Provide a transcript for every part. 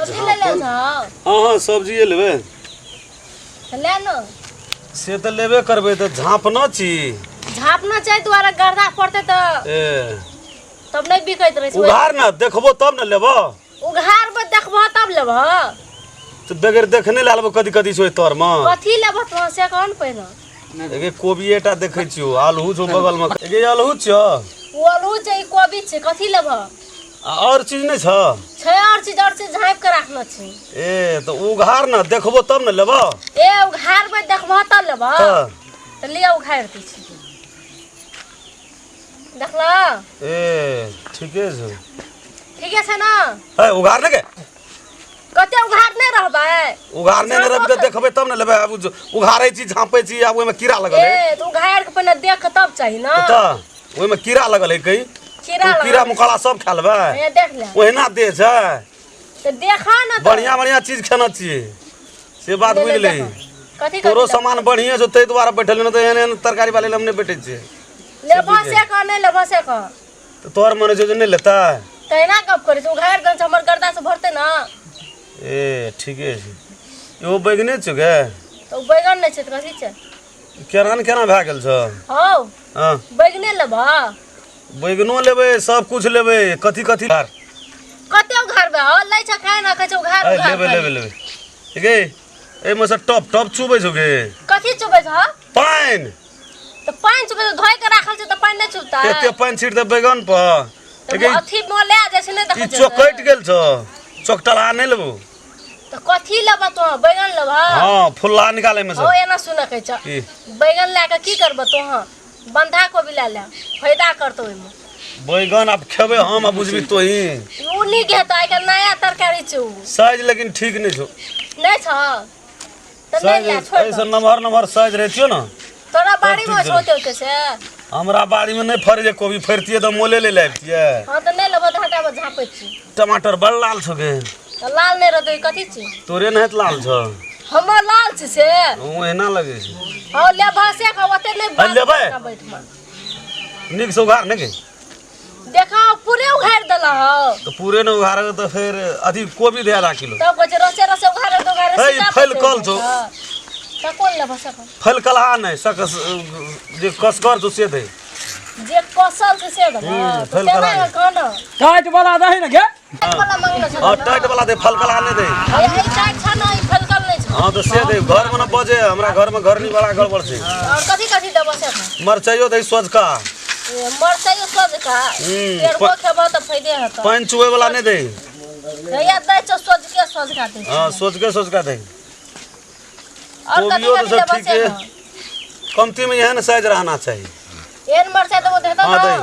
सब्जी ले ले जाओ। हँ हँ, सब्जिए लेबै। तऽ ले न। से तऽ लेबे करबै, तऽ झाँपना छी। झाँपना छै दुआरे गर्दा पड़तै तऽ ए तब नहि बिकैत रहै छै। उघार ने देखबो तब ने लेबो। उघार पर देखबह तब लेबह। तऽ बगैर देखने लए लेबो, कथी कथी छै ओहि तरमे? कथी लेबह तोहाँ से कह ने पहिने। एगे कोबिए टा देखै छियौ, आलू छौ बगलमे। एगे आलू छियौ? ओ आलू छै, ई कोबी छै, कथी लेबह? आ आओर चीज नहि छौ? छै आओर चीज, आओर चीज झाँपि के राखने छी। ए तऽ उघार ने देखबो तब ने लेबो। ए उघारबै देखबह तब लेबह। तऽ तऽ लिअ, उघारि दै छी, देखलह? ए ठीके छौ। ठीके छै ने? ए उघार ने के। कते उघार नहि रहबै? उघार नहि ने रहबै तऽ देखबै तब ने लेबै। आब उघारै छी, झाँपै छी, आब ओहिमे कीड़ा लगल है। ए तऽ उघारि के पहिने देख के तब चाही ने। तऽ ओहिमे कीड़ा लगल है कहीं। कीड़ा ओ कीड़ा मकोड़ा सब खा लेबै। हे देख ले। ओहिना देह छै। तऽ देखा ने तऽ। बढ़िया बढ़िया चीज खेना छियै से बात। ले ले। बुझली? देखो। कथी तोरो कथी सामान बढ़िया छौ, ताहि दुआरे बैठल, नहि तऽ एहन एहन तरकारी वाले लग हम नहि बैठै छियै। लेबह से कह, नहि लेबह से कह। तऽ तोहर मन होइ छौ जे नहि लेतै? तहिना गप करै छै, उघारि देने छै, हमर गर्दा से भरतै ने। ए ठीके छै। इहो बैगने छौ गे? तऽ ओ बैगन नहि छै तऽ कथी छै? केना ने केना भए गेल छौ। हौ। हँ। बैगने लेबह? बैगनो लेबै, सब कुछ लेबै। कथी कथी? कते उघारबै हौ? लै छ खाय ना, कहै छै उघार। ए, उघार। लेबै लेबै लेबै। गे एहिमे से टप टप चुबै छौ गे? कथी चुबै छ हौ? पानि। तऽ पानि चुबै तऽ धोइ के राखल छै तऽ पानि नहि चुबतै? एते पानि छीट दे बैगन पर। तऽ गे, अथी मोले जाइ छै, नहि ई देखै छै? चोकटि गेल छौ, चोकटलहा नहि लेबौ। तऽ कथी लेबह तों? बैगन लेबह? हँ, फुल्ला निकाले मे हौ से। एना सुनऽ कहै छ। की? बैगन लए कऽ की करबह तोहँ? बन्धा कोबी लए ले, फायदा करतौ ओहिमे। बैगन आब खेबै हम आ बुझबी तोही। ओ नीक हेतौ, आइ काल्हि नया तरकारी छै ओ। साइज लेकिन ठीक नहि छौ। नहि छौ तऽ नहि साइज लए, छोड़ि एहिसँ दह। नमहर नमहर साइज रहितियौ ने। तोरा बाड़ी मे ठीक होते होते से। हमरा बाड़ी मे नहि फड़ै छै कोबी, फड़तियै तऽ मोले ले लाबितियै। हँ तऽ नहि लेबह तऽ हटाबऽ, झाँपै छी। टमाटर बड़ लाल छौ गे। तऽ लाल नहि रहतौ ई कथी छी? तोरे नहि लाल छौ। हमर लाल छै से? ओहिना लगै छै। हँ, लेबह से कह, ओते नहि बात। लेबै? करना बैठमे। नीक से उघार नहि गे। देखा, पूरे उघारि देला हौ। तऽ पूरे नहि उघार तऽ फेर अथी कोबी दे आधा किलो। तब कहै छै रसे रसे उघारे तऽ उघारे। हे, ई सीधा फैल पर कल चलि छौ। जाइ छै। तऽ कोन लेबह से कह। फल कलहा नहि सक, जे कसगर छौ से दे। जे कसल छै से देबह? तऽ फैल तेना कलहा नहि। कह ने। टाइट वाला दही ने गे। टाइट वाला मांगने छौ हँ ने? टाइट वाला दे, फल कलहा नहि दे। हे, ई टाइट छ ने, ई फलकल नहि छौ। हँ तऽ से दे। घरमे ने बजे, हमरा घरमे घरनी बड़ा गड़बड़ छै। और कथी कथी देबह से कह। मरचाइयो दही सोझका। ए, मरचाइयो सोझका? पेड़बो खेबह तऽ फायदे हेतौ। पानि चुबै वाला नहि दही। हैया दै छौ सोझके सोझका दै छौ। हँ, सोझके सोझका दही। और कथी कोबियो तऽ कथी सब लेबह से ठीके। कह। कमतीमे एहन साइज रहना चाही। एहन मरचाइ देबो तऽ हेतौ हँ, ने? दही।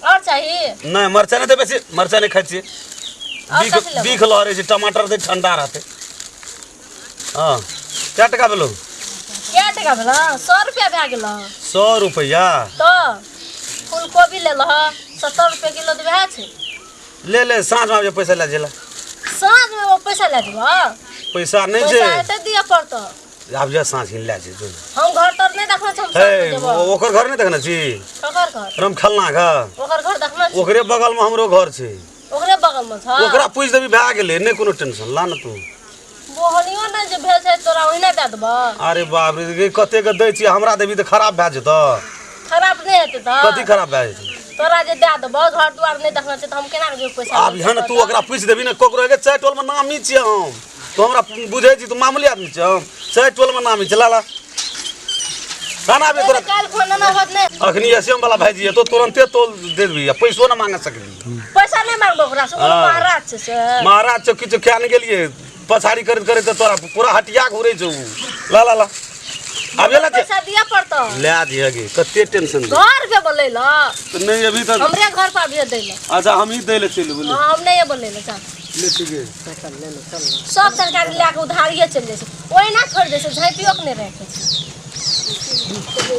और चाही? नहि, मरचाइ नहि दे, बेसी मरचाइ नहि खाइ छियै। और बीख कथी लेबह? बीख लहरै छै। टमाटर दे, ठंडा रहतै। हँ, कए टका भेलौ? कए टका भेलौ? 100 रुपया भए गेलौ। 100 रुपैआ? तऽ फूल कोबी लेलह, 70 रुपया किलो तऽ वएह छै। ले ले, साँझमे आबि पैसा लए जेला। साँझमे ओ पैसा लए जेबह? पैसा नहि छै। पैसा एते दिअ पड़तौ। आब जा, साँझ ही लए जेबो। हम घर तर नहि देखने छी, हम हे। साँझमे जेबह। ओकर घर नहि देखने छी? ककर घर? राम खेलना घर। ओकर घर देखने छी। ओकरे बगलमे हमरो घर छै। ओकरे बगलमे छ? ओकरा पूछि देबी, भए गेलै, नहि कोनो टेंशन। ला ने तू। बोहनियो नहि जे भेल छै तोरा, ओहिना दए देबह? अरे बाप रे, गे, कतेक दै छियै? हमरा देबी तऽ खराब भए जेतौ। खराब नहि हेतै तऽ? कथी खराब भए जेतै? तोरा जे दए देबह, घर दुआर नहि देखने छै तऽ हम केना कऽ जेबै पैसा आब यहाँ ने तू ओकरा पूछि देबी ने ककरो। के चारि टोलमे नामी छियै हम। तू हमरा बुझै छी? तू मामूली आदमी छियै, हम चारि टोलमे नामी छै। ला ला, खाना आबि तोरा। काल्हि फोन ना होत नहि। अखनी एसियम वाला भाईजी एतो, तुरंते तोल दे देबी आ पैसो ना मांगे सकबी। पैसा नहि मांगबो ओकरा से, ओ हाँ। महाराज छै से। महाराज छौ, किछु खा नहि गेलियै। पछाड़ी करैत करैत तऽ तोरा पूरा हटिया घुरै छौ उ। ला ला ला, आब ला। पैसा दिअ पड़तौ। ले दिहे गे, कते टेंशन दे। घर पे बोलै ल। तऽ नहि अभी तऽ हमरे घर पर अभिये दै ल। अच्छा, हम ही दै ले चलि बोले। हाँ, हम नहि बोलै ल, चल। ले, ठीक है। सब तरकारी लए कऽ उधारिये चलि जाइ छै, ओहिना छोड़ि दै छै, झाँपियो के नहि राखै छै।